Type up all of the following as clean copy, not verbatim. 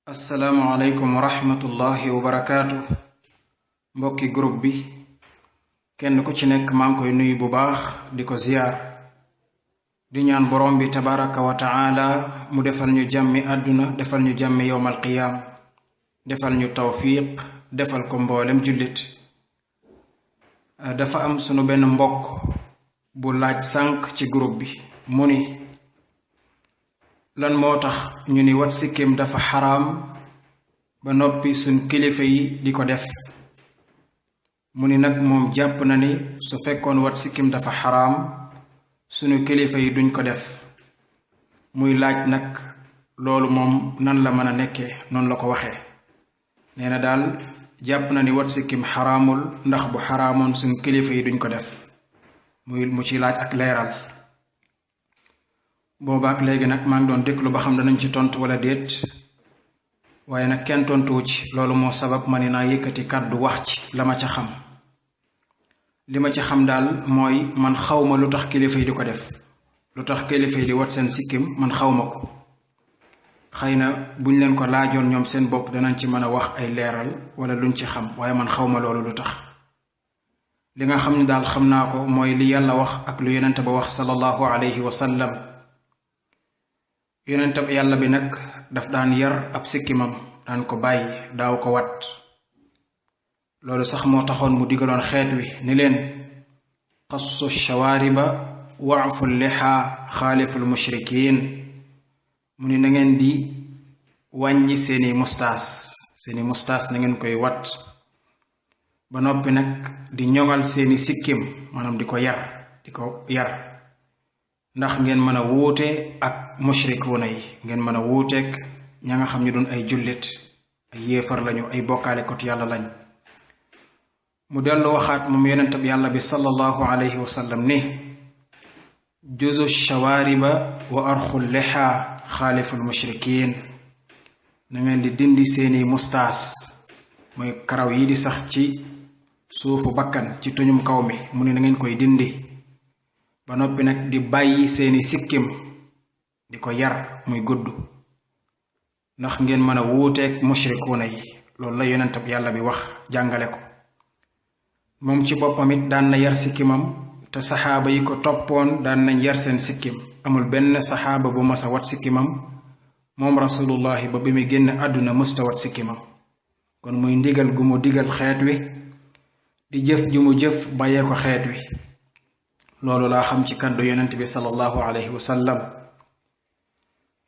assalaamu aleykum wa rahmatullahi wa barakaatu mbokki groupe bi kenn ku ci nekk maa ngi koy nuyu bu baax di ko ziyaar di ñaan borom bi tabaraka wa taala mu defal ñu jàmmi àdduna defal ñu jàmmi yowmal qiyaam defal ñu tawfiq defal ko mboolem jullit dafa am sunu benn mbokk bu laaj sànq ci groupe bi mu ni lan moo tax ñu ni wat sikkim dafa xaraam ba noppi suñ kilifa yi di ko def mu ni nag moom jàpp na ni su fekkoon wat sikkim dafa xaraam sunu kilifa yi duñ ko def muy laaj nag loolu moom nan la mën a nekkee noonu la ko waxee nee na daal jàpp na ni wat sikkim xaraamul ndax bu xaraamoon suñ kilifa yi duñ ko def mu ci laaj ak leeral boobaak léegi nag maa ngi doon déglu ba xam danañ ci tontu wala déet waaye nag kenn tontuwu ci loolu moo sabab ma ni naa yëkkati kàddu wax ci la ma ca xam li ma ca xam daal mooy man xawma lu tax kilifa yi di ko def lu tax kilifa yi di wat seen sikkim man xawma ko xëy na buñ leen ko laajoon ñoom seen bopp danañ ci mën a wax ay leeral wala luñ ci xam waaye man xawma loolu lu tax li nga xam ne daal xam naa ko mooy li yàlla wax ak lu yonente ba wax sallallahu alayhi wa sallam yonentab yàlla bi nag daf daan yar ab sikkimam daan ko bàyyi daaw ko wat loolu sax moo taxoon mu digaloon xeet wi ni leen qassu shawaariba waafu liha xaaliful mushrikiin mu ni na ngeen di wàññi seeni mustaas na ngeen koy wat ba noppi nag di ñoŋal seeni sikkim maanaam di ko yar ndax ngeen mën a wuute ak mushrikuuna yi ngeen mën a wuuteek ña nga xam ne doon ay jullit ay yéefar lañu ay bokkaale kot yàlla lañ mu dellu waxaat moom yonentab yàlla bi sallallahu alayhi wa sallam ni juzu shawaariba wa arxul liha xaaliful mushrikiin na ngeen di dindi seeni mustaas mooy karaw yi di sax ci suufu bakkan ci tuñum kaw mi mu ne na ngeen koy dindi ba noppi nag di bàyyi seeni sikkim di ko yar muy gudd ndax ngeen mën a wuuteeg mushrikuuna yi loolu la yonentab yàlla bi wax jàngale ko moom ci boppam it daan na yar sikkimam te saxaaba yi ko toppoon daan nañ yar seen sikkim amul benn saxaaba bu mas a wat sikkimam moom rasulullahi ba bi muy génn àdduna mësta wat sikkimam kon muy ndigal gu mu digal xeet wi di jëf ju mu jëf bàyyee ko xeet wi loolu laa xam ci kàddu yonent bi sallallahu alayhi wa sallam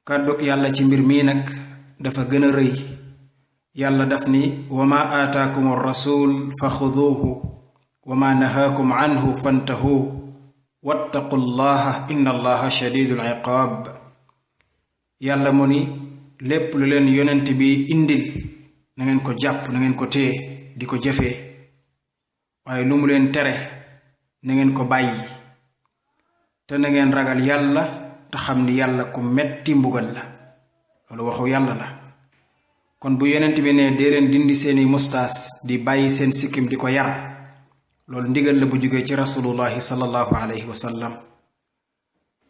kàddu yàlla ci mbir mii nag dafa gën a rëy yàlla daf ni wa ma aataakum ar-rasul fa xuduuhu wa ma nahaakum anhu fantahu wattaqu llaha inna allaha shadidul iqaab yàlla mu ni lépp lu leen yonent bi indil na ngeen ko jàpp na ngeen ko téye di ko jëfee waaye lu mu leen tere na ngeen ko bàyyi te na ngeen ragal yàlla te xam ni yàlla ku metti mbugal la loolu waxu yàlla la kon bu yonent bi ne dee leen dindi seeni mustaas di bàyyi seen sikkim di ko yar loolu ndigal la bu jógee ci rasulullahi sallallahu alayhi wa sallam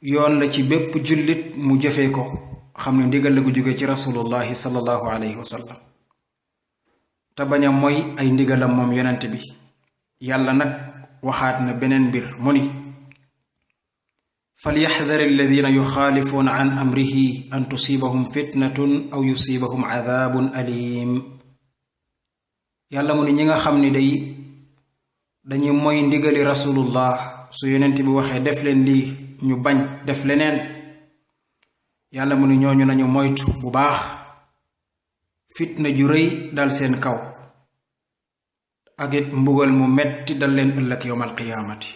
yoon la ci bépp jullit mu jëfee ko xam ne ndigal la bu jógee ci rasulullahi sallallahu alayhi wa sallam te bañ a mooy ay ndigalam moom yonent bi yàlla nag waxaat na beneen mbir mu ni falyaxdar alladina yuxaalifuuna an amrihi an tusibahum fitnatun aw yusibahum cadaabun alim yàlla mu ni ñi nga xam ni dañuy mooy ndigali rasulullah su yonent bi waxee def leen lii ñu bañ def leneen yàlla mu ni ñooñu nañu moytu bu baax fitna ju rëy dal seen kaw ak it mbugal mu metti dal leen ëllëg yowmal qiyaamati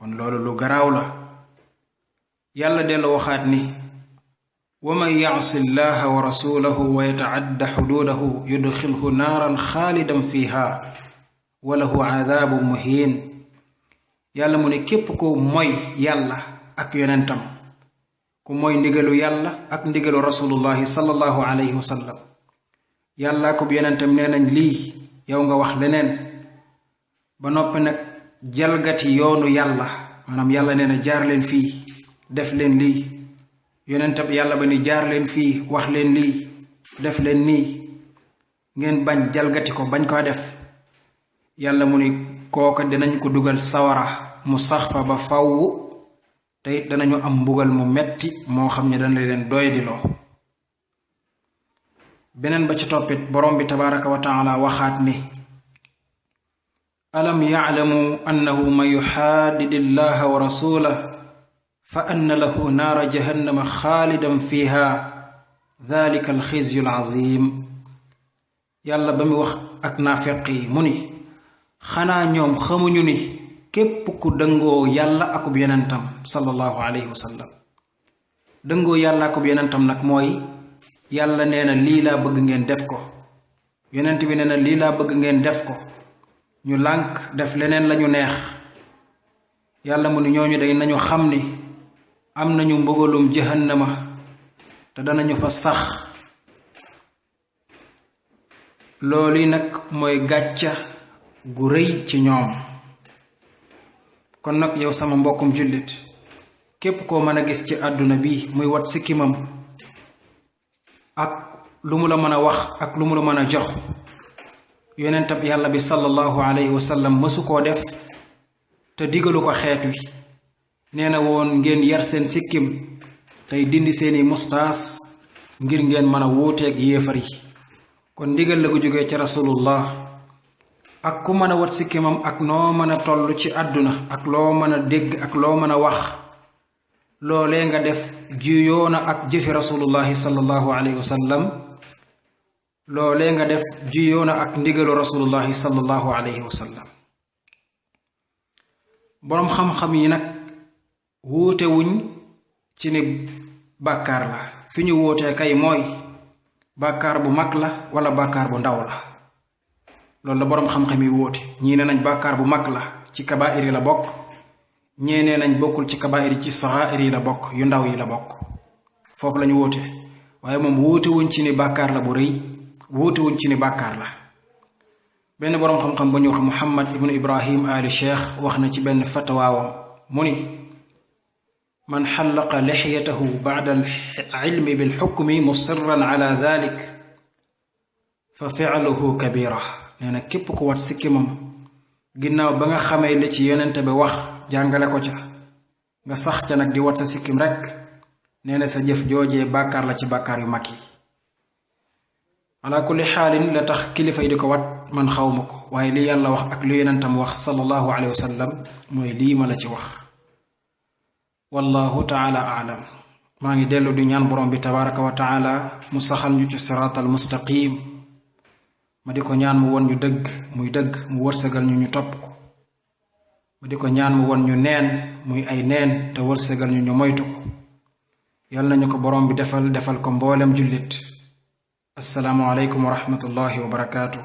kon loolu lu garaaw la yàlla dellu waxaat ni wa man yacsi llaha wa rasulahu wa yatacadda xuduudahu yudxilhu naaran xaalidan fiiha wa lahu cadaabun muhiin yàlla mu ne képp ko moy yàlla ak yonentam ku moy ndigalu yàlla ak ndigalu rasulullahi sallallahu alayhi wa sallam yàlla ko yonentam nee nañ lii yow nga wax leneen ba noppi nag jalgati yoonu yàlla maanaam yàlla nee na jaar leen fii def leen lii yonentab yàlla ba ni jaar leen fii wax leen lii def leen nii ngeen bañ jalgati ko bañ ko def yàlla mu ni kooka dinañ ko dugal sawara mu sax fa ba faww te it danañu am mbugal mu metti moo xam ne dana leen doydiloo beneen ba ci toppit borom bi tabaraka wa taala waxaat ni alam ya'lamu annahu man yuhaadidi llaha wa rasulahu fa anna lahu naara jahannama xaalidan fiha dhalika alxizyu alazim yàlla ba mu wax ak naafeq yi mu ni xanaa ñoom xamuñu ni képp ku dëngoo yàlla akub yonentam sallallahu alayhi wa sallam dëngoo yàlla akub yonentam nag mooy yàlla nee na lii laa bëgg ngeen def ko yonent bi nee na lii laa bëgg ngeen def ko ñu lànk def leneen lañu neex yàlla mu ni ñooñu day nañu xam ni am nañu mbugalum jahannama te danañu fa sax loolu nag mooy gàcca gu rëy ci ñoom kon nag yow sama mbokkum jullit képp koo mën a gis ci àdduna bi muy wat sikkimam ak lu mu la mën a wax ak lu mu la mën a jox yonentab yàlla bi sallallahu alayhi wa sallam mësu koo def te digalu ko xeet wi nee na woon ngeen yar seen sikkim tey dindi seeni mustaas ngir ngeen mën a wuuteeg yéefar yi kon ndigal la gu jógee ci rasulullah ak ku mën a wat sikkimam ak noo mën a toll ci àdduna ak loo mën a dégg ak loo mën a wax loolee nga def juyoona ak jëfi rasulullahi sallallahu alayhi wa sallam loolee nga def juyoona ak ndigalu rasulullahi sallallahu alayhi wa sallam boroom xam-xam yi nag wuute wuñ ci ni bàkkaar la fi ñu wuutee kay mooy bàkkaar bu mag la wala bàkkaar bu ndaw la loolu la boroom xam-xam yi wuute ñii ne nañ bàkkaar bu mag la ci kabaa'ir yi la bokk ñee nee nañ bokkul ci kabaa'ir yi ci saxaa'ir yi la bokk yu ndaw yi la bokk foofu lañu wuute waaye moom wuute wuñ ci ni bàkkaar la bu rëy wuute wuñ ci ni bàkkaar la benn boroom xam-xam ba ñu wax Muhammad ibnu Ibrahim ali Cheikh wax na ci benn fatawaawam mu ni man xallaqa lixyatahu bacda alcilmi bilxukmi musirran ala dalik fa ficluhu kabira nee na képp ku wat sikkimam ginnaaw ba nga xamee li ci yonente bi wax jàngale ko ca nga sax ca nag di wat sa sikkim rekk nee na sa jëf joojee bàkkaar la ci bàkkaar yu mag yi ala kulli xaalin la tax kilifa yi di ko wat man xawma ko waaye li yàlla wax ak lu yonentam wax sallallahu alayhi wa sallam mooy lii ma la ci wax wallahu taala aalam maa ngi dellu di ñaan borom bi tabaraka wa taala mu saxal ñu ci siraatal mustaqim ma di ko ñaan mu won ñu dëgg muy dëgg mu wërsëgal ñu ñu topp ko ma di ko ñaan mu won ñu neen muy ay neen te wërsëgal ñu ñu moytu ko yal nañu ko borom bi defal ko mboolem jullit assalaamu aleykum wa rahmatullahi wa barakaatu